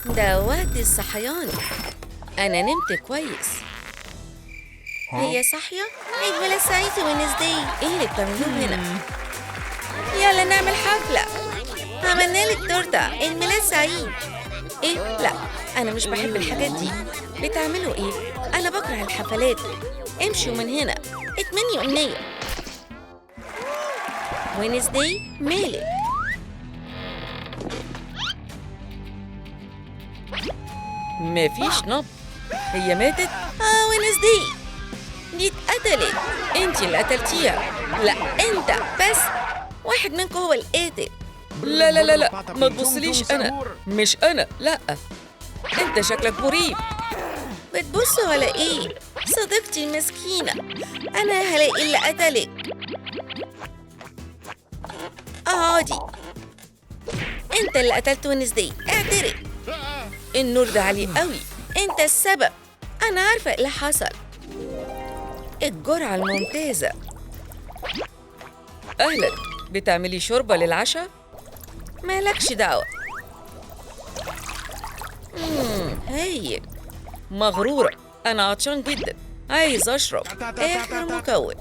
ده وقت الصحيان. أنا نمت كويس. هي صاحية؟ عيد ميلاد سعيد وينزداي. إيه اللي بتعملوه هنا؟ يلا نعمل حفلة. عملنا لك تورتة. عيد ميلاد سعيد. إيه؟ لا، أنا مش بحب الحاجات دي. بتعملوا إيه؟ أنا بكره الحفلات. امشوا من هنا. اتمني أمنية. وينزداي مالك؟ مفيش نبض. هي ماتت؟ وينزداي دي اتقتلت. انتي اللي قتلتيها. لا انت بس، واحد منكم هو القاتل. لا لا لا لا، ما تبصليش، انا مش انا. لا انت شكلك مريب. بتبصوا على ايه؟ صديقتي المسكينة، انا هلاقي اللي قتلك. اقعدي. انت اللي قتلت وينزداي، اعترف. النور ده عالي قوي، انت السبب. انا عارفة اللي حصل. الجرعة الممتازة. أهلا، بتعملي شوربة للعشاء؟ مالكش دعوة. هايل. مغرورة، أنا عطشان جدا، عايز أشرب. آخر مكون.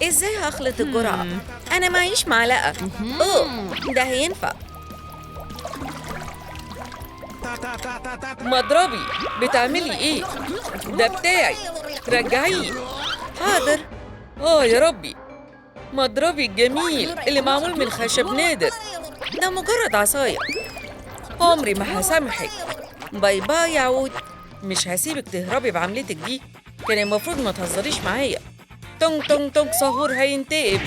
إزاي هخلط الجرعة؟ أنا معيش معلقة. أوه، ده هينفع. مضربي، بتعملي ايه؟ ده بتاعي، رجعيه. حاضر. يا ربي، مضربي الجميل اللي معمول من خشب نادر. ده مجرد عصاية. عمري ما هسامحك. bye bye يا عود. مش هسيبك تهربي بعملتك دي. كان المفروض ما تهزريش معايا. تونج تونج تونج سهور هينتقم.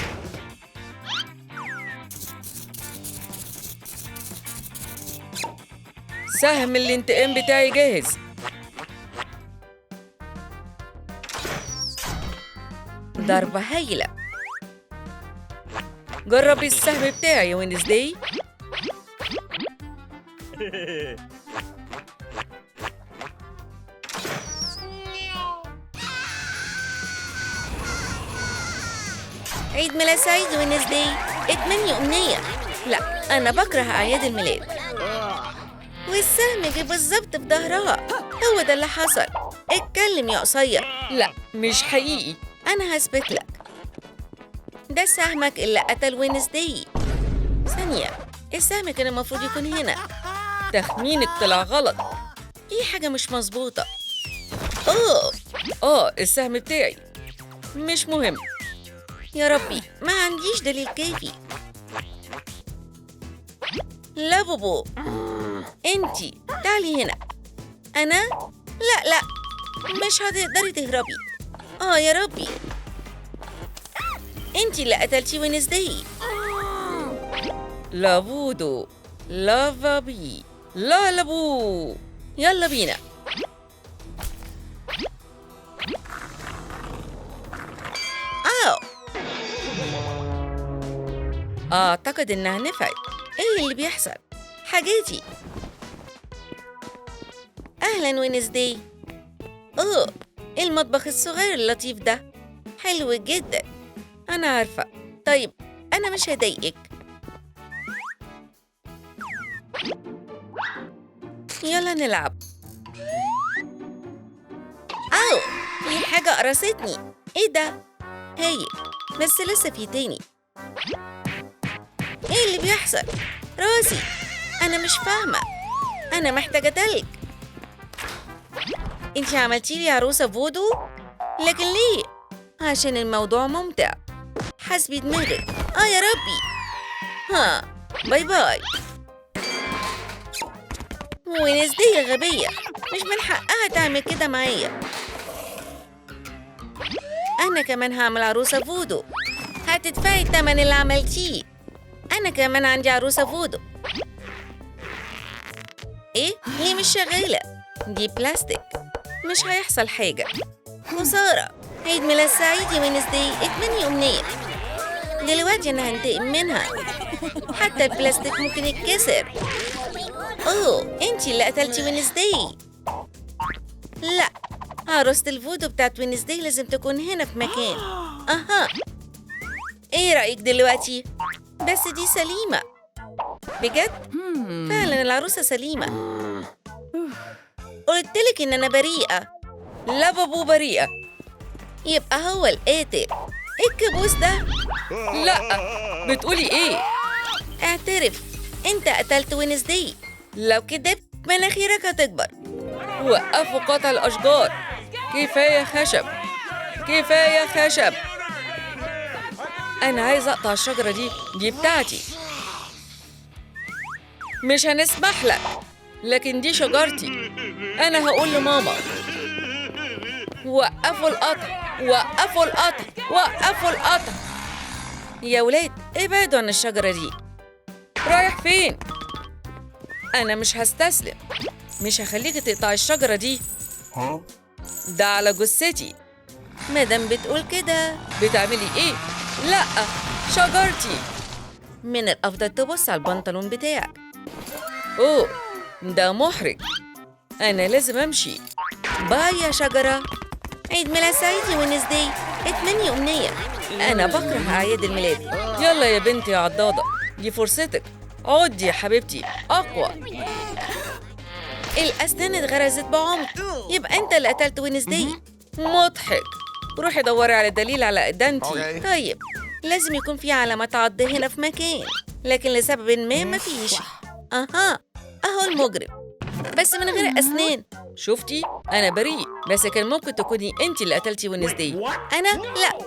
سهم الانتقام بتاعي جاهز. ضربة هايلة. جربي السهم بتاعي يا وينزداي. عيد ميلاد سعيد وينزداي. اتمني أمنية. لا، أنا بكره أعياد الميلاد. والسهم جه بالظبط في ظهرها. هو ده اللي حصل. اتكلم يا قصير. لا مش حقيقي. أنا هثبت لك. ده سهمك اللي قتل وينزداي. ثانية، السهم كان المفروض يكون هنا. تخمينك طلع غلط. في حاجة مش مظبوطة. أوه السهم بتاعي. مش مهم. يا ربي، ما عنديش دليل كافي. لا بوبو، انتي تعالي هنا. أنا؟ لا لا، مش هتقدري تهربي. يا ربي، انتي اللي قتلتي وينزداي. لافودو لافابي لا لابو. يلا بينا. أو أعتقد إنها نفعت. إيه اللي بيحصل؟ حاجاتي. أهلاً وينزداي. أوه، المطبخ الصغير اللطيف ده حلو جداً. أنا عارفة. طيب، أنا مش هضايقك. يلا نلعب. أو في حاجة قرصتني. إيه ده؟ هايل، بس لسه في تاني. إيه اللي بيحصل؟ راسي، أنا مش فاهمة. أنا محتاجة تلج. انتي عملتي لي عروسة فودو؟ لكن ليه؟ عشان الموضوع ممتع. حاسبي دماغك. يا ربي. ها، bye bye. وينزداي غبية، مش من حقها تعمل كده معايا. أنا كمان هعمل عروسة فودو. هتدفعي الثمن اللي عملتيه. أنا كمان عندي عروسة فودو. إيه؟ ليه مش شغالة؟ دي بلاستيك، مش هيحصل حاجة. خسارة. عيد ميلاد سعيد يا وينزداي. اتمني أمنية. دلوقتي أنا هنتقم منها. حتى البلاستيك ممكن يتكسر. أوه، انتي اللي قتلتي وينزداي. لا، عروسة الفودو بتاعت وينزداي لازم تكون هنا في مكان. أها، ايه رأيك دلوقتي؟ بس دي سليمة بجد؟ فعلا العروسة سليمة. قلتلك إن أنا بريئة. لا بابو بريئة. يبقى هو القاتل. ايه الكابوس ده؟ لا، بتقولي ايه؟ اعترف، انت قتلت وينزداي. لو كدبت مناخيرك هتكبر. وقفوا قطع الأشجار. كفاية خشب، كفاية خشب. أنا عايز أقطع الشجرة دي، دي بتاعتي. مش هنسمح لك، لكن دي شجرتي. أنا هقول لماما. وقفوا القطع، وقفوا القطع، وقفوا القطع. يا ولاد ابعدوا عن الشجرة دي. رايح فين؟ أنا مش هستسلم، مش هخليكي تقطعي الشجرة دي. ده على جثتي. مادام بتقول كده. بتعملي إيه؟ لأ، شجرتي. من الأفضل تبص على البنطلون بتاعك. أوه، ده محرج. أنا لازم أمشي. bye يا شجرة. عيد ميلاد سعيد يا وينزداي. اتمني أمنية. أنا بكره أعياد الميلاد. يلا يا بنتي يا عضاضة، دي فرصتك. عدي يا حبيبتي، أقوى. الأسنان اتغرزت بعمق. يبقى أنت اللي قتلت وينزداي. مضحك. روحي دوري على دليل على إدانتي. طيب، لازم يكون في علامة عض هنا في مكان، لكن لسبب ما مفيش. أها، أهو المجرم، بس من غير أسنان. شفتي؟ أنا بريء، بس كان ممكن تكوني أنت اللي قتلتي وينزداي. أنا؟ لا،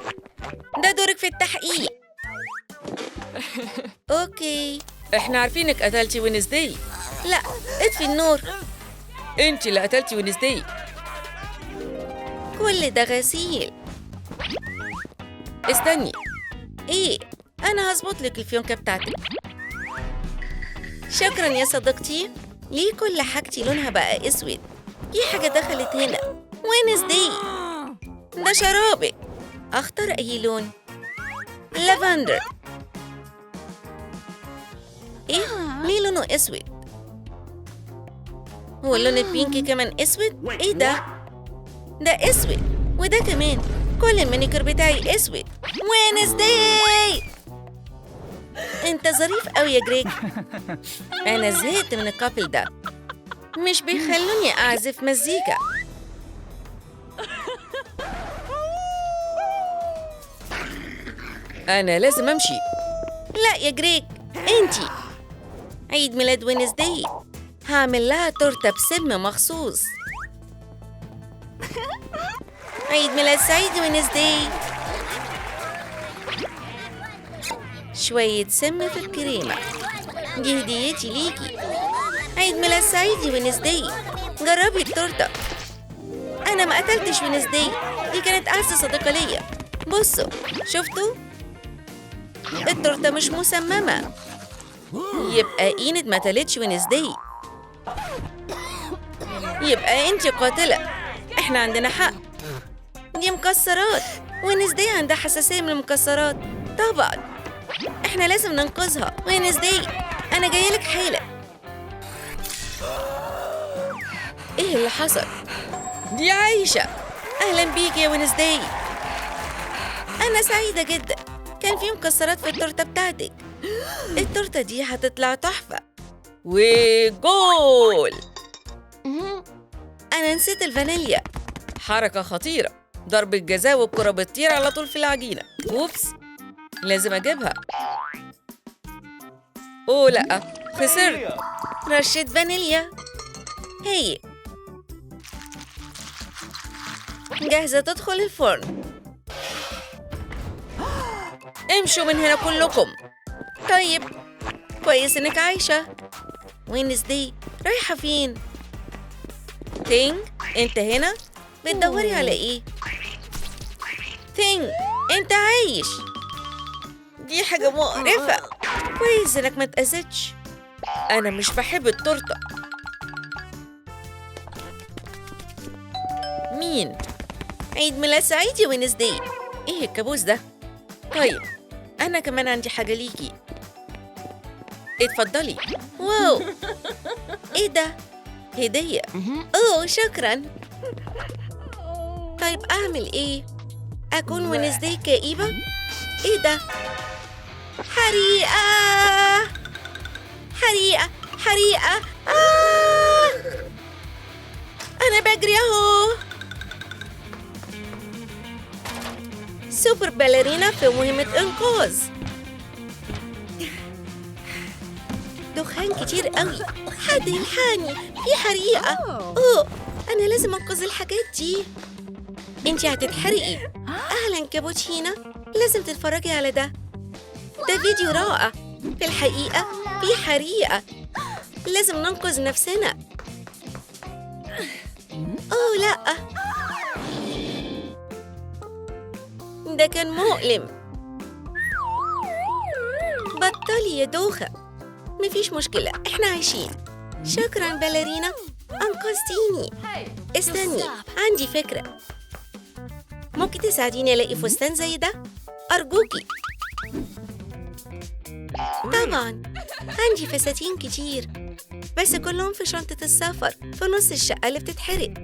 ده دورك في التحقيق. okay. إحنا عارفينك قتلتي وينزداي. لا، اطفي النور. أنت اللي قتلتي وينزداي. كل ده غسيل. استني. إيه؟ أنا هظبط لك الفيونكة بتاعتك. شكرا يا صديقتي. ليه كل حاجتي لونها بقى أسود؟ في حاجة دخلت هنا. وينزداي، ده شرابك. أختار أي لون؟ لافندر. إيه؟ ليه لونه أسود؟ هو اللون ال pink كمان أسود؟ إيه ده؟ ده أسود، وده كمان. كل المانيكير بتاعي أسود. وينزداي، أنت ظريف أوي يا جريج. أنا زهقت من ال couple ده، مش بيخلوني أعزف مزيكا. أنا لازم أمشي. لا يا جريج، أنتي. عيد ميلاد وينزداي، هعمل لها تورتة بسم مخصوص. عيد ميلاد سعيد وينزداي. شوية سم في الكريمة، دي هديتي ليكي. عيد ميلاد سعيد يا وينزداي. جربي التورتة. أنا ما قتلتش وينزداي، دي كانت أعز صديقة ليا. بصوا، شفتوا؟ التورتة مش مسممة. يبقى إيند ما قتلتش وينزداي. يبقى أنتي قاتلة. إحنا عندنا حق. دي مكسرات، وينزداي عندها حساسية من المكسرات. طبعا إحنا لازم ننقذها. وينزداي، أنا جايلك حالا. إيه اللي حصل؟ دي عايشة. أهلا بيك يا وينزداي. أنا سعيدة جدا. كان في مكسرات في التورتة بتاعتك. التورتة دي هتطلع تحفة. وجول. أنا نسيت الفانيليا. حركة خطيرة. ضربة جزاء والكرة بتطير على طول في العجينة. أوبس، لازم أجيبها. أوه لأ، خسرت. رشة فانيليا. هي جاهزة تدخل الفرن. امشوا من هنا كلكم. طيب، كويس إنك عايشة. وينزداي رايحة فين؟ تينج، أنت هنا؟ بتدوري على إيه؟ تينج، أنت عايش. دي حاجة مقرفة. كويس إنك ما اتأذيتش. أنا مش بحب التورتة. مين؟ عيد ميلاد سعيد يا وينزداي. إيه الكابوس ده؟ طيب، أنا كمان عندي حاجة ليكي. اتفضلي. wow، إيه ده؟ هدية. أوه شكرا. طيب أعمل إيه؟ أكون وينزداي كئيبة؟ إيه ده؟ حريقة حريقة حريقة! أنا بجري أهو. سوبر باليرينا في مهمة إنقاذ. دخان كتير قوي، حد يلحقني، في حريقة. أوه، أنا لازم أنقذ الحاجات دي. أنتي هتتحرقي. أهلا كابوتشينا، لازم تتفرجي على ده. ده فيديو رائع. في الحقيقة في حريقة، لازم ننقذ نفسنا. أوه لأ، ده كان مؤلم. بطلي يا دوخة، مفيش مشكلة، احنا عايشين. شكرا باليرينا، أنقذتيني. استني، عندي فكرة. ممكن تساعديني ألاقي فستان زي ده؟ أرجوكي. طبعا، عندي فساتين كتير، بس كلهم في شنطة السفر في نص الشقة اللي بتتحرق.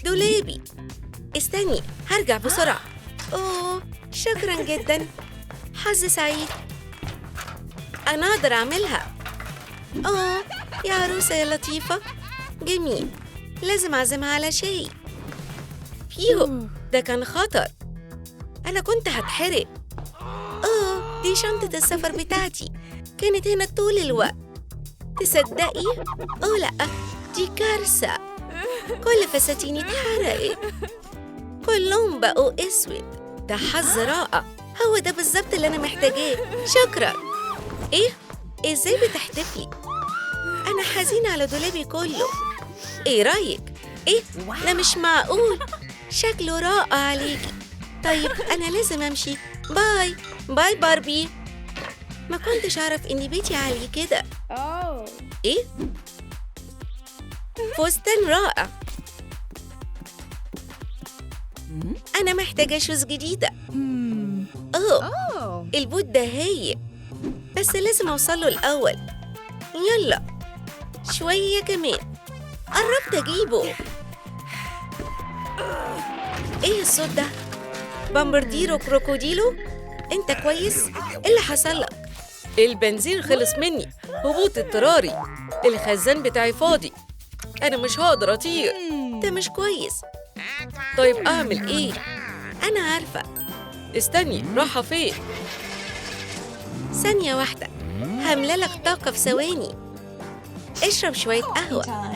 دولابي. استني، هرجع بسرعة. أوه، شكرا جدا، حظ سعيد. أنا أقدر أعملها. أوه يا عروسة يا لطيفة، جميل. لازم أعزمها على شيء. فيهو، ده كان خطر، أنا كنت هتحرق. أوه، دي شنطة السفر بتاعتي، كانت هنا طول الوقت. تصدقي؟ أوه لأ، دي كارثة، كل فساتيني اتحرقت، كلهم بقوا أسود. ده حظ رائع، هو ده بالظبط اللي أنا محتاجاه. شكرا. إيه؟ إزاي بتحتفلي؟ أنا حزينة على دولابي كله. إيه رأيك؟ إيه؟ ده مش معقول، شكله رائع عليكي. طيب أنا لازم أمشي. bye bye باربي. ما كنتش أعرف إن بيتي عالي كده. إيه؟ فستان رائع. أنا محتاجة shoes جديدة. أوه، البوت ده هايل، بس لازم أوصله الأول. يلا شوية كمان، قربت أجيبه. إيه الصوت ده؟ بامبرديرو كروكوديلو؟ أنت كويس؟ إيه اللي حصل لك؟ البنزين خلص مني، هبوط اضطراري، الخزان بتاعي فاضي، أنا مش هقدر أطير. ده مش كويس. طيب أعمل إيه؟ أنا عارفة. استني، راحة فين؟ ثانية واحدة، هملالك طاقة في ثواني. اشرب شوية قهوة.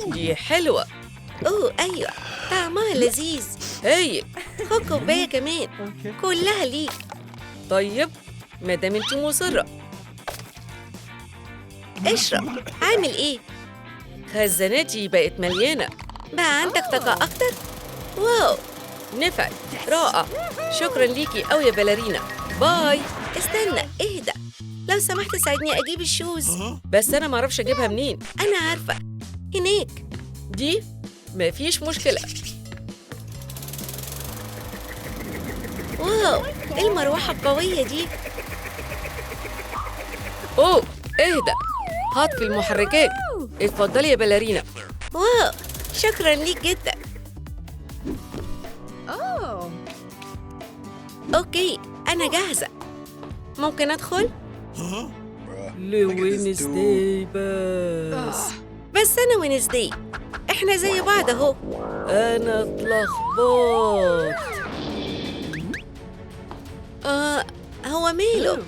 دي حلوة. أوه أيوة، طعمها لذيذ. هايل. خد كوباية كمان، كلها ليك. طيب مادام انتي مصرة. اشرب. عامل إيه؟ خزاناتي بقت مليانة. بقى عندك طاقة أكتر؟ wow، نفعت، رائع. شكرا ليكي أوي يا باليرينا. bye. استنى، اهدى، لو سمحت ساعدني أجيب ال shoes. بس أنا معرفش أجيبها منين. أنا عارفة، هناك. دي مفيش مشكلة. wow، إيه المروحة القوية دي؟ أوه، اهدى، هطفي المحركات. اتفضلي يا باليرينا. wow، شكرا ليك جدا. okay، أنا جاهزة. ممكن أدخل؟ لوينزداي بس. بس أنا وينزداي، إحنا زي بعض أهو. أنا اتلخبطت. هو ماله؟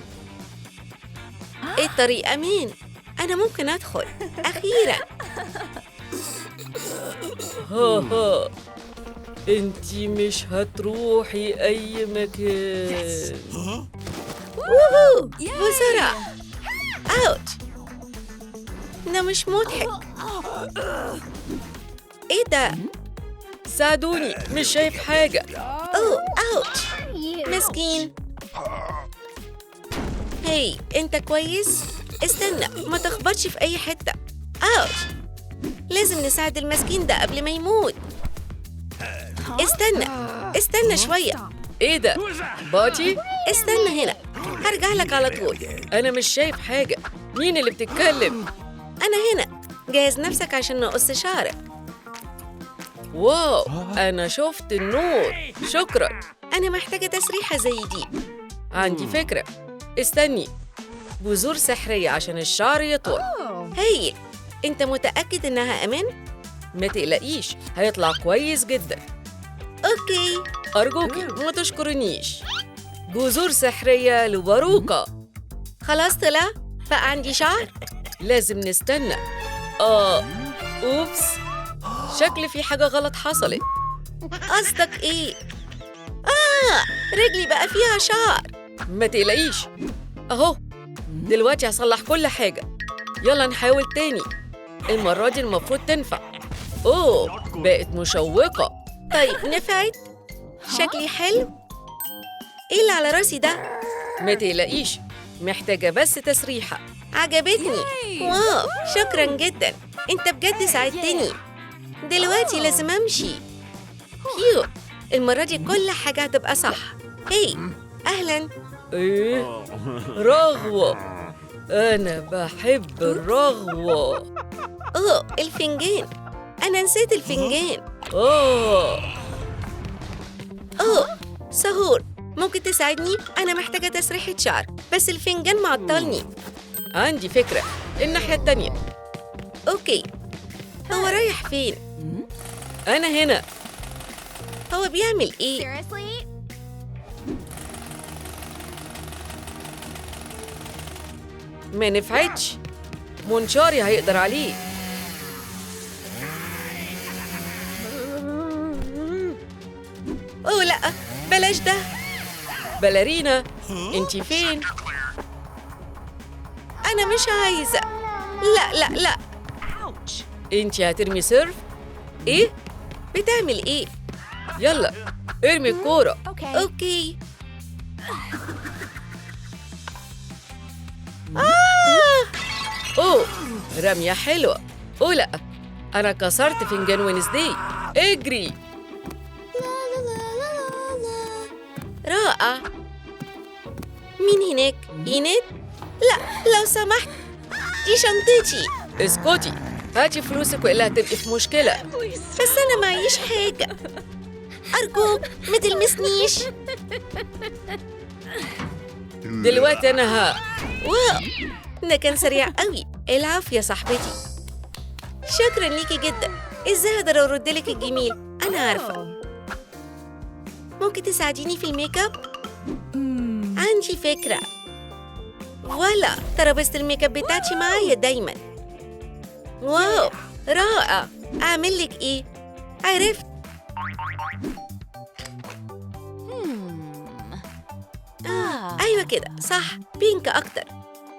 الطريق أمين، أنا ممكن أدخل أخيراً. ها ها، انتي مش هتروحي أي مكان. ووهو، بسرعة. أوتش، ده مش مضحك. إيه ده؟ ساعدوني، مش شايف حاجة. أوه، أوتش، مسكين. هاي، أنت كويس؟ استنى، ما تخبطش في أي حتة. أوتش، لازم نساعد المسكين ده قبل ما يموت. استنى، استنى شوية. إيه ده؟ باتي؟ استنى هنا، هرجع لك على طول. أنا مش شايف حاجة، مين اللي بتتكلم؟ أنا هنا، جهز نفسك عشان نقص شعرك. واو، أنا شفت النور، شكرا. أنا محتاجة تسريحة زي دي. عندي فكرة، استني. بذور سحرية عشان الشعر يطول. هايل. انت متأكد انها امان؟ ما تقلقيش، هيطلع كويس جدا. okay. أرجوكي ما تشكرنيش. بذور سحرية لباروكة. خلاص طلع؟ بقى عندي شعر؟ لازم نستنى. oops، شكل في حاجة غلط حصلت. قصدك ايه؟ رجلي بقى فيها شعر. ما تقلقيش، اهو دلوقتي هصلح كل حاجة. يلا نحاول تاني، المرة دي المفروض تنفع. أوه، بقت مشوقة. طيب نفعت؟ شكلي حلو؟ ايه اللي على راسي ده؟ ما تقلقيش، محتاجة بس تسريحة. عجبتني. واو، شكرا جدا، انت بجد ساعدتني. دلوقتي لازم امشي. بيو، المرة دي كل حاجة هتبقى صح. هي، أهلا. إيه؟ رغوة. أنا بحب الرغوة. أوه، الفنجان. أنا نسيت الفنجان. أوه، سهور، ممكن تساعدني؟ أنا محتاجة تسريحة شعر، بس الفنجان معطلني. عندي فكرة، الناحية التانية. okay. هو رايح فين؟ أنا هنا. هو بيعمل إيه؟ ما نفعتش. منشاري هيقدر عليه. أوه لأ، بلاش ده. باليرينا، انتي فين؟ أنا مش عايزة. لا لا لا. انتي هترمي serve؟ إيه؟ بتعمل إيه؟ يلا ارمي الكورة. okay. أوه، رمية حلوة. أوه لأ، أنا كسرت فنجان وينزداي. اجري. رائع. مين هناك؟ إينات؟ لا لو سمحت، دي شنطتي. اسكتي، هاتي فلوسك وإلا هتبقي في مشكلة. بس أنا معيش حاجة. أرجوك ما تلمسنيش. دلوقتي أنا واو، ده كان سريع قوي. العافية يا صاحبتي. شكرا ليكي جدا. إزاي أقدر أرد لك الجميل؟ أنا عارفة. ممكن تساعديني في الميك اب؟ عندي فكرة. voilà، ترابيزة الميك اب بتاعتي معايا دايما. wow، رائع. أعمل لك إيه؟ عرفت. أيوة كده صح، pink أكتر.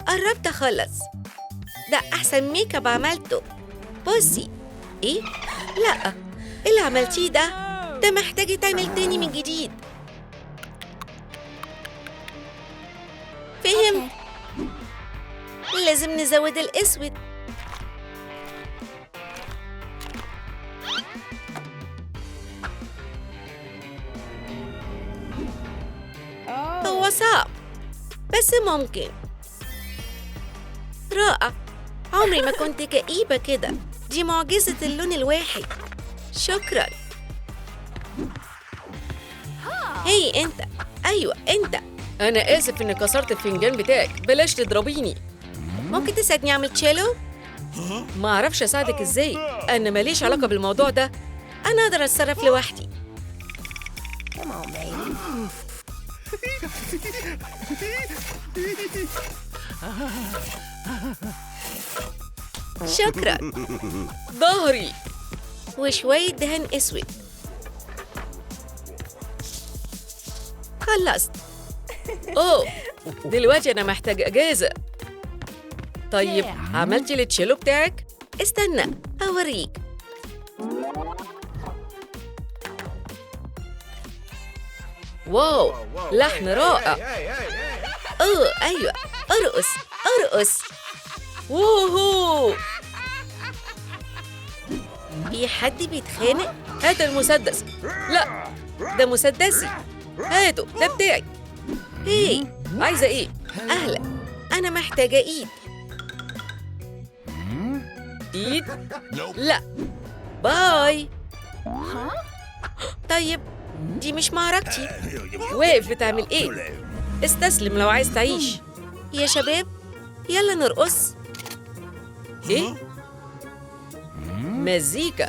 قربت أخلص. ده أحسن ميك اب عملته. بصي. إيه؟ لأ، اللي عملتيه ده محتاج يتعمل تاني من جديد. فهمت. لازم نزود الأسود. هو صعب بس ممكن. رائع. عمري ما كنت كئيبة كده. دي معجزة اللون الواحد. شكرا. هي انت. ايوه انت. أنا آسف إني كسرت الفنجان بتاعك، بلاش تضربيني. ممكن تساعدني أعمل تشيلو؟ ما أعرفش أساعدك إزاي، أنا ماليش علاقة بالموضوع ده. أنا أقدر أتصرف لوحدي. شكرا. ظهري. وشوية دهان أسود. خلصت. أوه، دلوقتي أنا محتاج أجازة. طيب، عملتي التشيلو بتاعك؟ استنى أوريك. واو، لحن رائع. أوه أيوة، أرقص أرقص. ووهو، في حد بيتخانق؟ هات المسدس. لا، ده مسدسي. هاته، ده بتاعي. هي، عايزة إيه؟ أهلا، أنا محتاجة إيد. إيد؟ لا، باي. طيب، دي مش معركتي. واقف بتعمل إيه؟ استسلم لو عايز تعيش. يا شباب يلا نرقص. إيه؟ مزيكا.